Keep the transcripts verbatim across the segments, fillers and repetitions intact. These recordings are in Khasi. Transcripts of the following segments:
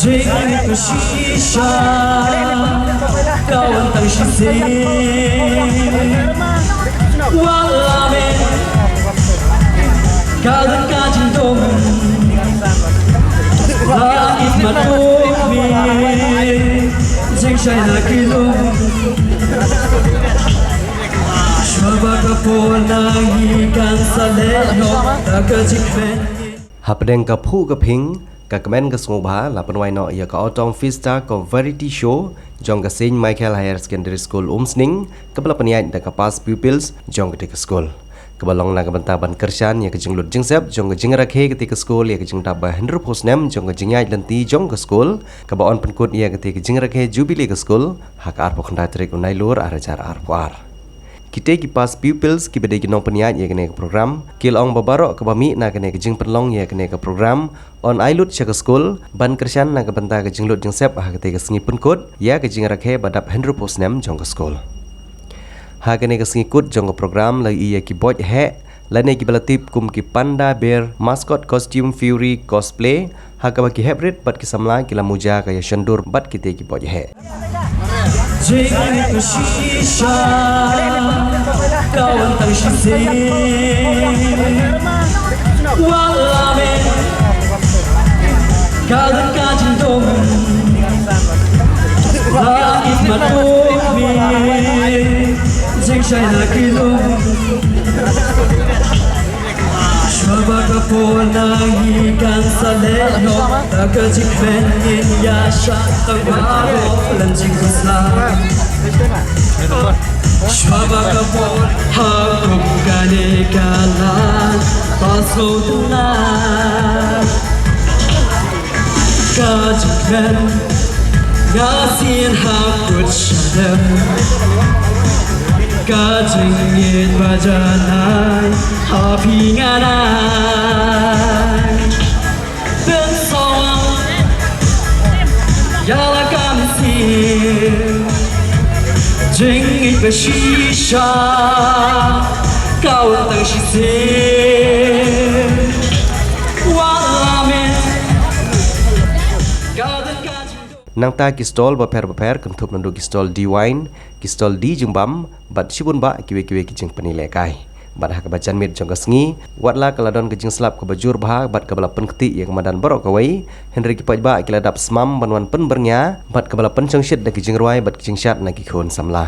Jingmut ka shisha ka wan tang shisien. Wat la meh ka don ka jingdum. La it mat u mi jingshai na ki lum. Shuwa ba ka por na ngi kan sa leh noh da ka jingkmen. Hapdeng ka phuh ka phieng, ka kmen ka sngewbha la pynwai noh ïa ka Autumn Fiesta kum variety show jong ka Saint Michael Higher Secondary School Umsning, kaba la pynïaid da ka past pupils jong katei ka skul. Kaba long na ka bynta ban kyrshan ïa ka jinglut jingsep jong ka jingrakhe katei ka skul ïa ka jingdap ba hynriewphew snem jong ka jingïaid lynti jong ka skul, kaba yn pynkut ïa katei ka jingrakhe jubilee ka skul ha ka arphew khyndai tarik u Nailur arhajar arphew ar. Kitei ki past pupils kiba dei ki nongpynïaid ïa kane ka program ki la ong ba baroh kaba mih na kane ka jingpynlong ïa kane ka program yn ai lut sha ka skul ban kyrshan na ka bynta ka jinglut jingsep ha katei ka sngi pynkut ïa ka jingrakhe ba dap hynriewphew snem jong ka skul. Ha kane ka sngi kut jong ka program la ïohi ïa ki boj heh lane kiba la tip kum ki Panda Bear Mascot Costume Fury Cosplay, ha kaba ki hep rit bad ki samla ki la muja ka ïa shondur bad kitei ki boj heh. Jingmut ka shisha ka wan tang shisien. Wat la meh ka don ka jingdum. La it mat u mi jingshai na ki lum. Shuwa ba ka por na ngi kan sa leh noh da ka jingkmen, ngin ïa shah tang baroh lem jingkhuslai. Shuwa ba ka por ha kum kane ka la pass out na ka jingkmen. Nga sien ha kut sha dem ka jingïeit ba janai ha phi nga dei. Pynsawang ïa la ka mynsiem. Jingïeit ba shisha ka wan tang shisien. Wat la meh ka don ka jingdum. Nangta ki stall bapher bapher kynthup naduh ki stall die wine, ki stall die jingbam bad shibun bah kiwei kiwei ki jingpyni lehkai. Bad ha kaba janmiet jong ka sngi, wat la ka la don ka jingslap kaba jur bha bad kaba la pynkti ïa ka madan baroh kawei, hynrei ki paidbah ki la dap smam ban wan pynbyrngia bad kaba la pynshongshit da ki jingrwai bad ki jingshad na ki khun samla.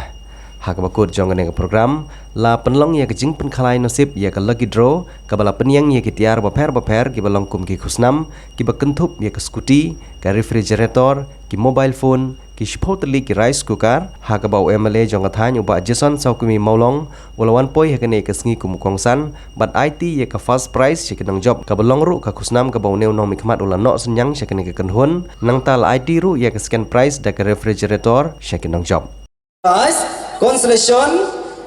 Ha kaba kut jong kane ka program la pynlong ïa ka jingpynkhalai nasib ïa ka lucky draw kaba la pynïeng ïa ki tiar bapher bapher kiba long kum ki khusnam kiba kynthup ïa ka scooty, ka refrigerator, ki mobile phone, ki shiphew tylli ki rice cooker, ha kaba u M L A jong ka thaiñ u Bah Jason Sawkmie Mawlong u la wan poi ha kane ka sngi kum u kongsan bad aiti ïa ka first prize sha ki nongjop kaba long ruh ka khusnam kaba une u nongmihkhmat u la noh synñiang sha kane ka kynhun, nangta la aiti ruh ïa ka second prize da ka refrigerator sha ki nongjop. Prize consolation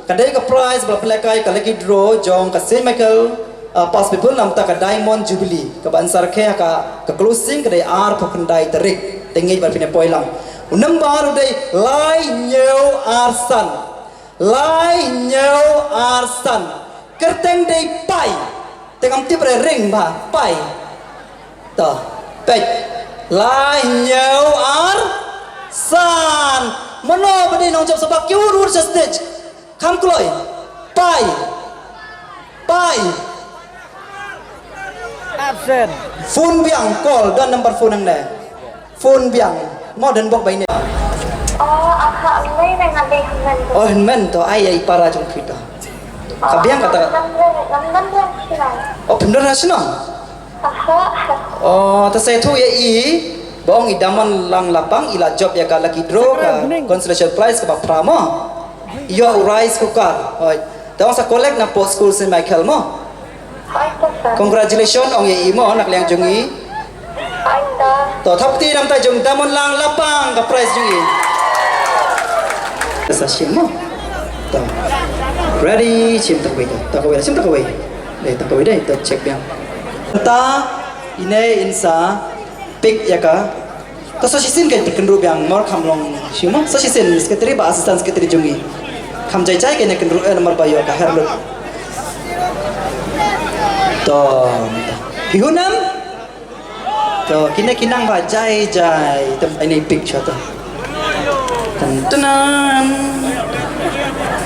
ka dei ka prize ba la pynlehkai ka lucky draw jong ka Saint Michael, uh, Pass People namar ka Diamond Jubilee kaba yn sa rakhe ha ka, ka closing ka dei arphew khyndai tarik. Te ngeit ba phin ïa poi lang. U number u dei lai hynñiew ar san. Lai hynñiew ar san. Kyrteng dei Pai. Te ngam tip re ring ba Pai. To. Peit. Lai hynñiew ar san. Mano ba dei nongjop saba kiew ur ur sha stage. Kham kloi. Pai. Pai. Absent. Phone biang, call, don number phone hangne. Phone biang. Mo, don bok bai ne. Oh, aha, mei mei ngan dei hynmen tu. Oh, hynmen to, ai ai para jong phi to. Ka biang kata. Ngan ngan ngan ngan shnong. Oh, pyndonkam shnong. Aha. Oh, ta sa ïathuh ïa i ba ong i Damon Lang Lapang i la jop ïa ka lucky draw ka consolation prize kaba phra mo. Ïoh u rice cooker. Hoi. Te ong sa collect na poh school Saint Michael mo. Hai to sir. Congratulations ong ïa i mo na ka liang jong i. Hai to. To thap kti namar ta jong Damon Lang Lapang ka prize jong i. Sa shim mo. To. Ready, shim ta kawei to. Ta kawei, shim ta kawei. Dei ta kawei dei, to check biang. Ta ine in sa pick ïa ka. Ta sa shisien ka peit kynruh biang mor kham long shu mo. Sa shisien secretary ba assistant secretary jong i. Kham jai jai ka ne kynruh eh namar ba ïoh ka her lut. To. Hi hunam. To, kine ki nang ba jai jai. Tam, ine pik shwa to. Tan tanan.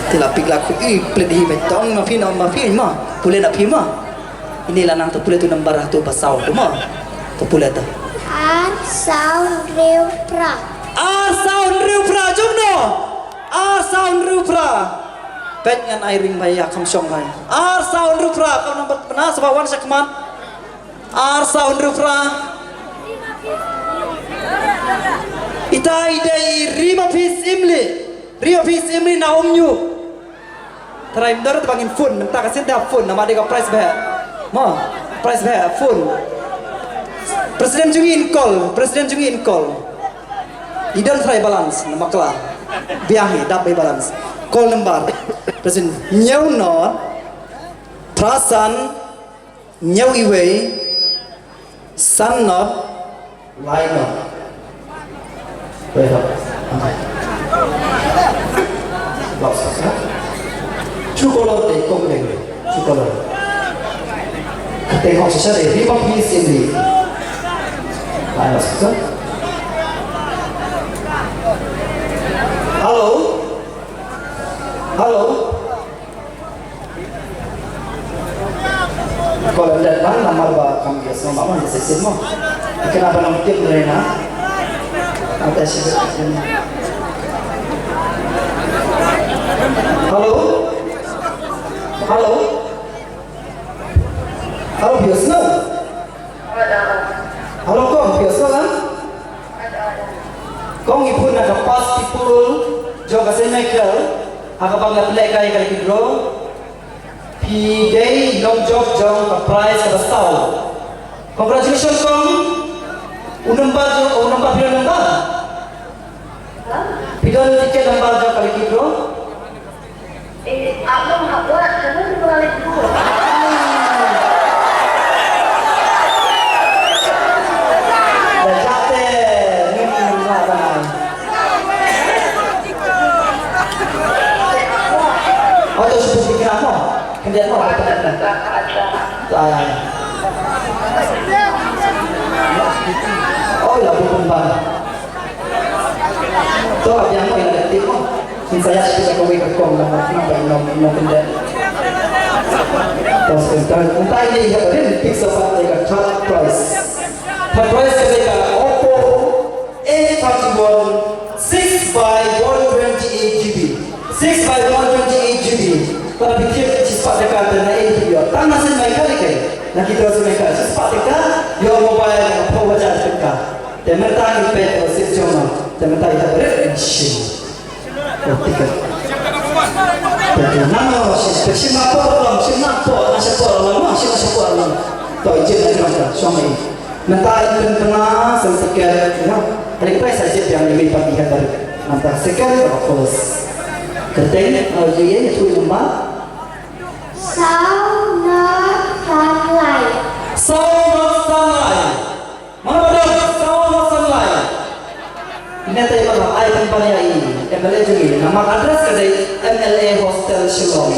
Te la pik la khu i plet hi ba tong ma phi no ma phi ma. Pule na phi ma. Ine la nang to pule tu nambar tu ba saw tu ma. To pule to. Ar saw hynriew phra. Ar saw hynriew phra jong no. Ar saw hynriew phra. Peit ngan ai ring ba ïa kham shong lai. Ar saw hynriew phra ka nambar pynah sa ba wan sha khmat. Ar saw hynriew phra. Ita i dei i Rima Pis Imli. Rima Pis Imli na Umñiuh. Trai mdor ta bangin phone mynta ka sin da phone namar dei ka price ba. Mo, price ba phone. President jong ngi in call, president jong ngi in call. I don trai balance na makla. Biang hi dap bai balance. Call number. President hynñiew nod phra san hynñiew iwei san nod lai nod. Wei hap. Los ka. Chu kolor de kong de. Chu kolor. Kate kong sisa de riba pi sini. Lai los ka. Hello. Hello. Ko lyndet ban namar ba kam ïa sngew ma ban ïa shisien mo. Kena ba nang tip na. Ata shisien. Hello? Hello? Hello, phi ïa sngew? Hello, kong, phi ïa sngew, ha? Kong, ngi phone na ka past people jong ka Saint Michael ha kaba ngi la pynlehkai ïa ka lucky draw. Phi dei nongjop jong ka prize kaba saw. Congratulations, kong. U number jong, u number, phi don number? Phi don ticket number jong ka lucky draw? Eh, abang haba, jangan balik dulu. Dah jate, ni, ni, ni, ni. Oh, tu sebut di kenapa? Kemudian apa? Apa? Apa? Ah. Oh, ya, bukan bang. To, biang mo ïa ka tip mo. Ngin sa ïa shu kawei ka kong namar khnang ba ïa nong, ïa nong pyndep. To, sa kynta, kynta ïa ka ring pik sa pat ïa ka third prize. Third prize ka dei ka Oppo A thirty-one six by one twenty-eight G B. Six by one twenty-eight G B. Para phi tip shispah tyngka te na ei phi ïoh. Tang na Saint Michael hi ke. Na ki draw Saint Michael. Shispah tyngka ïoh mobile na phew hajar tyngka. Te mynta ngi peit ïa ka sien jong ngi. Te mynta ïa ka rit ngi shim. Oh, tiket. Te te nang ïa shim, te shim na por lang, shim na por, na sha por lang, shim na sha por lang. To ijin na jong ka, shong ei. Mynta i pyn pynna sa tiket, ïa. Hali ka prize sa jip ïa ngi mei party ha bar. Mynta second, of course. Kyrteng, uh, ïa, ïa, ïa, tu number. Saw nod san lai. Saw nod san lai. Mano ba don saw nod san lai? Ine te ba ai pynban ïa i M L A jong i. Namar address ka dei M L A Hostel Shillong.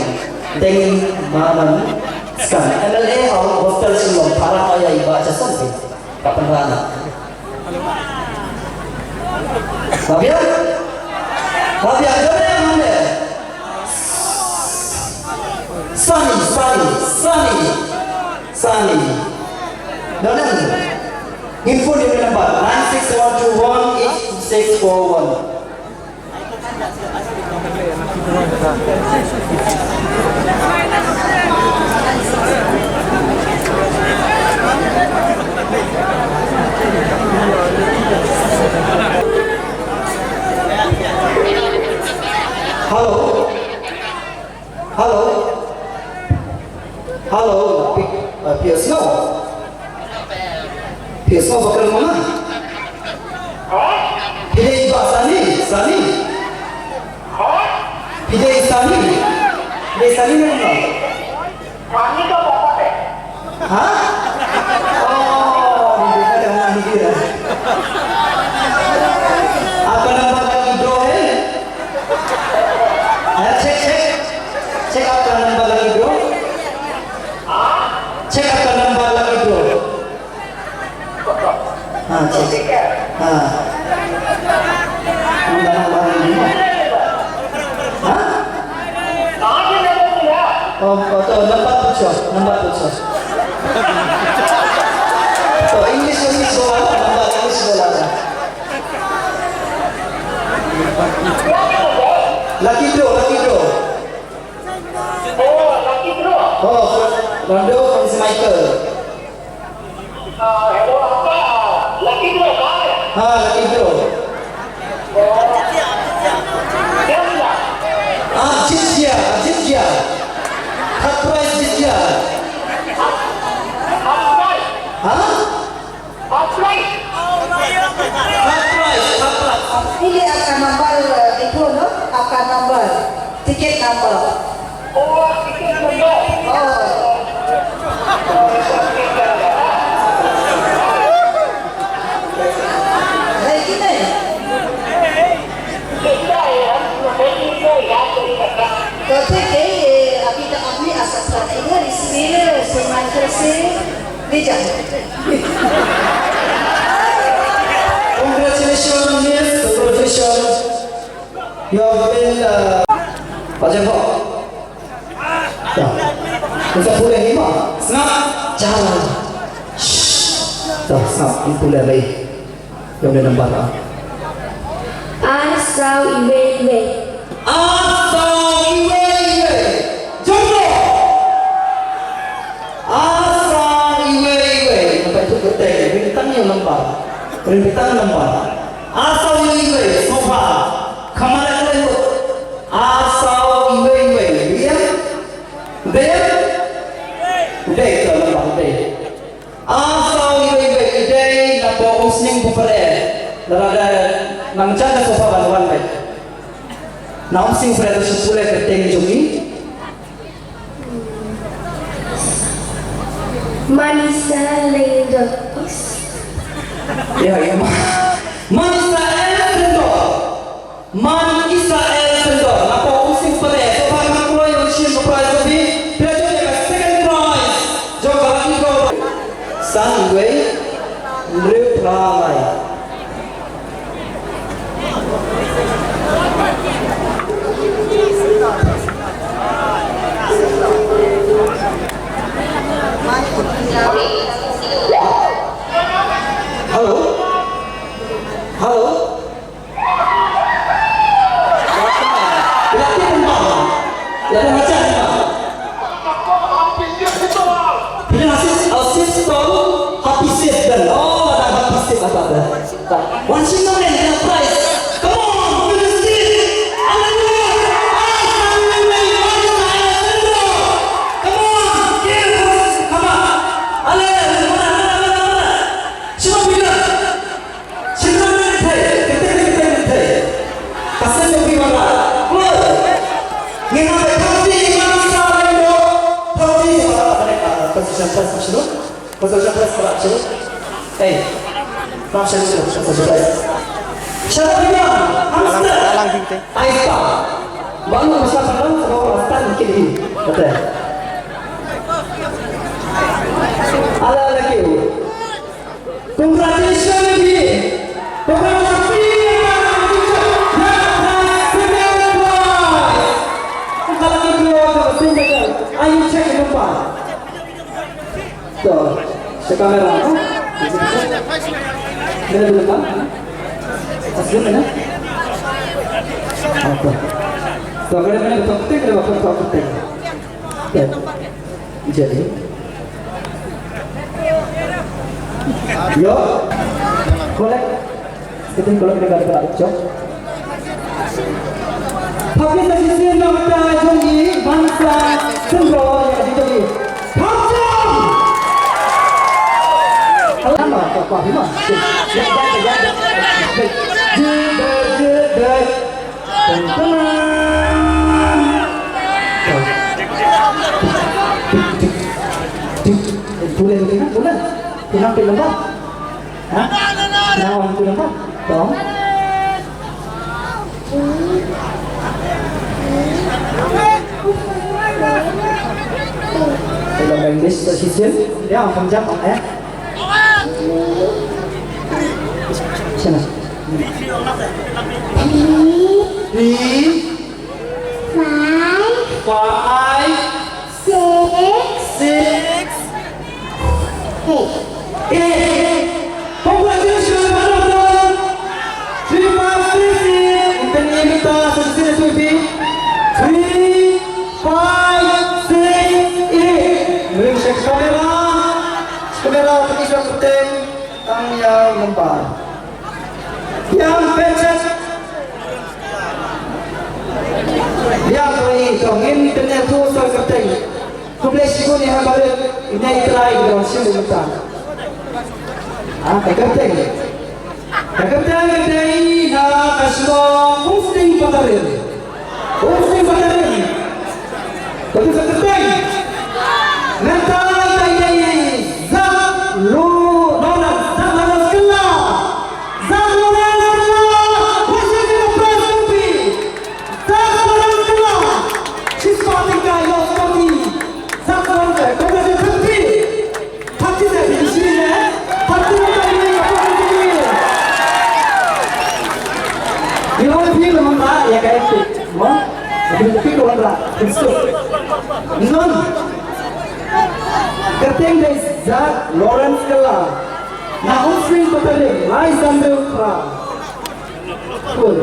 Deng Maman Skan. M L A Hostel Shillong. Para ïa i ba Jason te. Ka pynban. Ba biang? Ba biang, don ne em ne? Sani, Sani, Sani, Sani. Don ne em? Ngin phone ïa ka number nine six seven two one eight six four one. Hello. Hello. Hello. Pi-, uh, P S no. Phi ïa sngewbha bakla ma nga? Phi dei i Bah Sani, Sani. Phi dei i Sani. Phi dei i Sani ne kumno? Ha? Oh, phi dei i Sani. Apka number lucky draw hai? Ha, check, check. Check apka number lucky draw. Check apka number lucky draw. Ah. Nang dah nambar lima. Ha? Oh, oh, to, nambar tujuh, nambar tujuh. To, English, English bola, nambar English bola. Lucky draw, lucky draw. Oh, lucky draw. Oh, Ronaldo from Michael. Ah, hello, apa? Lucky draw, kan? Ha, lucky draw. Oh. Dia bilang. Ah, jit jia, jit jia. Third prize jit jia. Third prize. Ha? Third prize. Third prize, third prize. Pilih angka nombor, eh, itu, no? Angka nombor. Tiket nombor. Oh, tiket nombor. Oh. Lagi ni. Kata ke, eh, abi tak abi asal sana ini di sini, semua kersi, dia jangan. Congratulations, miss. Congratulations. You have been, uh, Pak Jempol. Dah. Kita pulih lima. Sngap. Jalan. Shh. Dah, sngap. Kita pulih lagi. Ïa une nambar. Ar saw iwei iwei. Ar saw iwei iwei. Jumpa. Ar saw iwei iwei. Nambar tu betul. Bintang ïa nambar. Bintang nambar. Ar saw iwei iwei. Sofa. Kamar yang lain. Ar saw iwei iwei. Dia. Dia. Dia tu nambar dia. Ar saw iwei iwei, i dei na poh Umsning Bupare. Lada nang jan da sofa ban wan beit. Na Umsning Bupare, to shu pule kyrteng jong i. Manisa Lyngdoh. Ïa, ïa, Ma-, Manisa Lyngdoh. Man Isael Syndor, na poh Umsning Bupare, sofa khat kloi, ïa u shin ka prize trophy, phi la jop ïa ka second prize jong ka lucky draw. San wei, hynriew phra lai. Hello? Hello? Lati pun bang. Lati macam ni bang. Pilihan asis, asis tol, happy safe dan. Oh, ada happy safe apa ada. Wan sing dong, prize. Come on, give us this. Hallelujah. Come on, give us. Come on. Hallelujah. Come on, come on, come on, come on. Siapa bilang? Shin nang mynta, mynta, mynta, mynta. Ka seng jong phi ba la kloi. Ngi hap ban thauti ïa ka seng jong phi. Thauti ïa ka seng jong phi. Position first, position. Position first, position. Hey. Position first, position first. Siapa bilang? Hamster. Dalang, dalang, binte. Ai pa. Bang, masa padang, sama orang start mungkin ini. Betul. Ala, ala, kiu. Congratulations, P. Congratulations, P. Ayu, check number. To, sa camera, no? Mana dulu, Pak? Asli mana? Apa? To, mana, mana betul, betul, betul, betul, betul. Ya. Jadi. Yo. Kolek. Kita kolek dengan kita ucap. Happy Thanksgiving, nama kita jong i, bangsa Sembro yang kita jong i. Hamjam! Lama, apa, lama? Ya, ya, ya, ya. Jeder, jeder. Boleh, boleh, boleh. Kenapa lemah? Ha? Kenapa aku lemah? Tolong. Kalau English, so she said, dia akan jump, eh? Three, five, five, six, six, eight. Eight. Congratulations, well done. Three, five, six, eight. Ngin pyni mynta sa shisien ïa phi. Three, five, six, eight. Ngin sha kamera. Kamera, pyni sha kyrteng. Tang ïa u nombar. Biang Pechet. Biang Roi, to ngin pyni ïa u sa kyrteng. Khublei shibun ïa baroh, ïa i trai ki don shim mynta. Ah, ka kyrteng. Ka kyrteng ka dei na ka shnong Umsning Patarim. Umsning Patarim. Bad ka kyrteng. Mynta ka dei Zak Lu, Lawrence, Zak Lawrence Kylla. Zak Lawrence Kylla. What's in the press copy? Zak Lawrence Kylla. She's spotting guy, lost copy. Zak Lawrence, congratulations. Thirty seven, isi ne? Thirty seven, isi ne? Ïa phi la wanrah ïa ka epic, mo? Ïa phi la wanrah. Kristo. Ngan. Kyrteng dei Zak Lawrence Kylla. Na Umsning Patarim, lai san hynriew phra. Cool.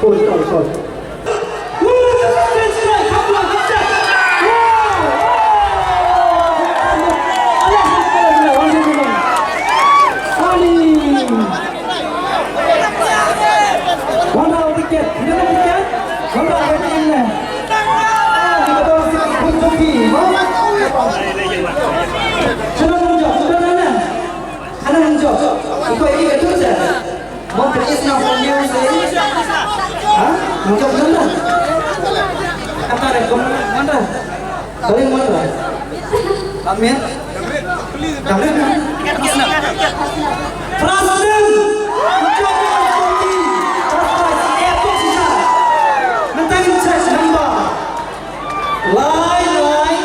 Cool, cool, cool. Ana hanjot. Iko ini betul je. Mo, please, no, for you, say. Ha? Hanjot betul dah. Kata dia, kamu mana? Paling mana? Amin. Amin. President. Hanjot betul. President. Eto sisa. Mentang check number. Lai, lai,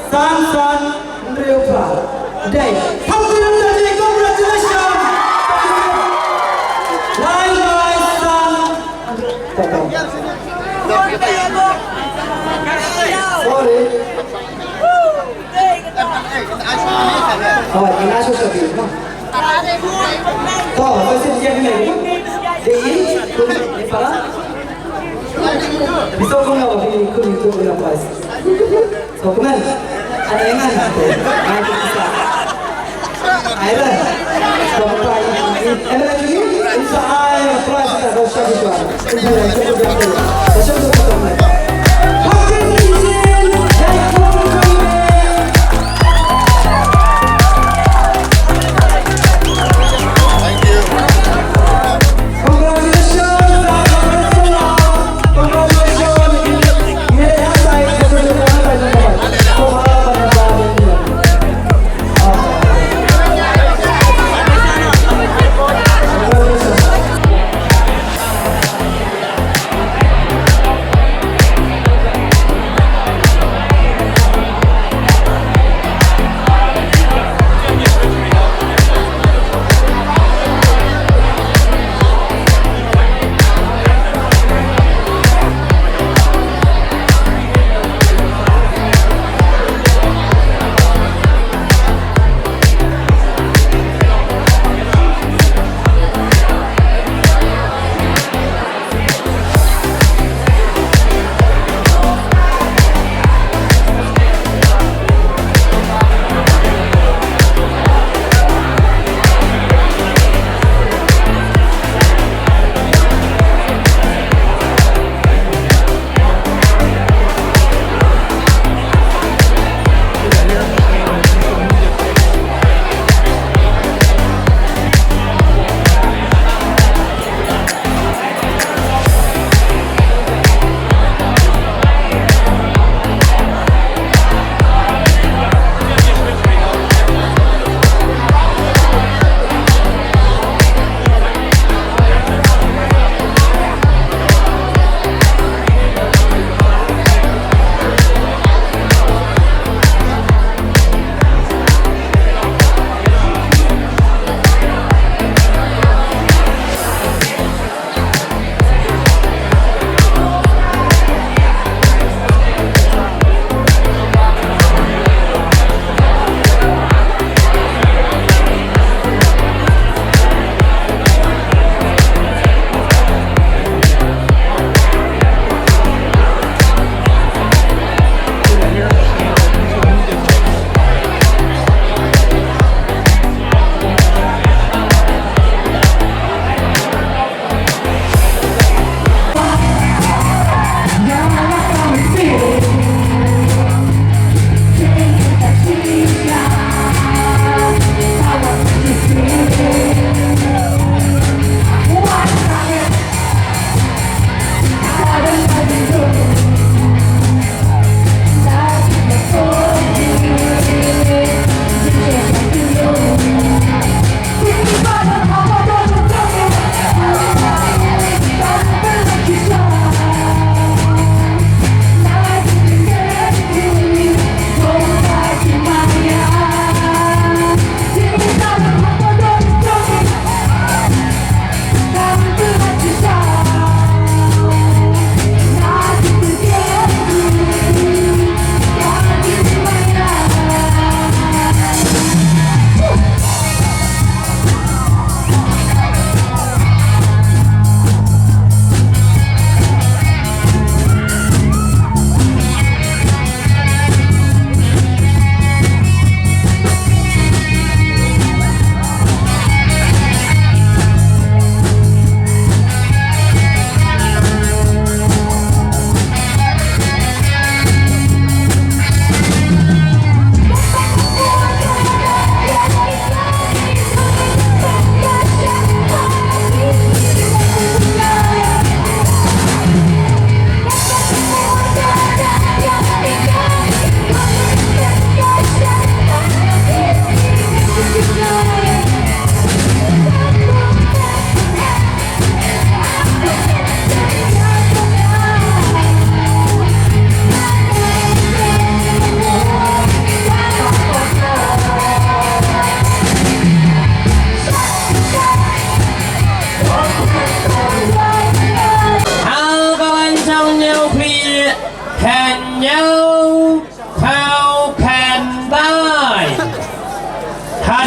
san, san, hynriew phra. Dei. Happy birthday, congratulations. Lai, lai, san. Sorry. Oh, ina so sabi, no? To, so si dia ni. Dei, tu, ni para. Biso ko nga, ni ko ni ko na pas. So, kmen. Ada yang mana? Ai, kita. Ai, dah. So, kita ini, ini, ini, ini, ai, plus kita dah satu juta. Ini, ini, ini, ini. Happy New Year.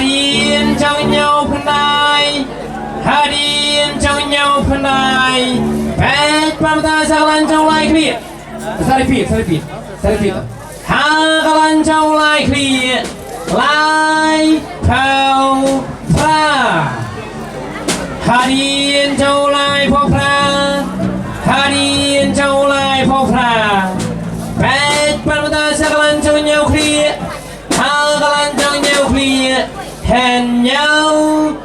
Hadien jong ñiew pynai. Hadien jong ñiew pynai. Peit pat mynta sha ka lain jong u Lai Khlieh. Sa repeat, sa repeat, sa repeat. Ha ka lain jong u Lai Khlieh. Lai phew phra. Hadien jong u Lai phew phra. Hadien jong u Lai phew phra. Peit pat mynta sha ka lain jong u Ñiew Khlieh. Ha ka lain jong u Ñiew Khlieh. Hynñiew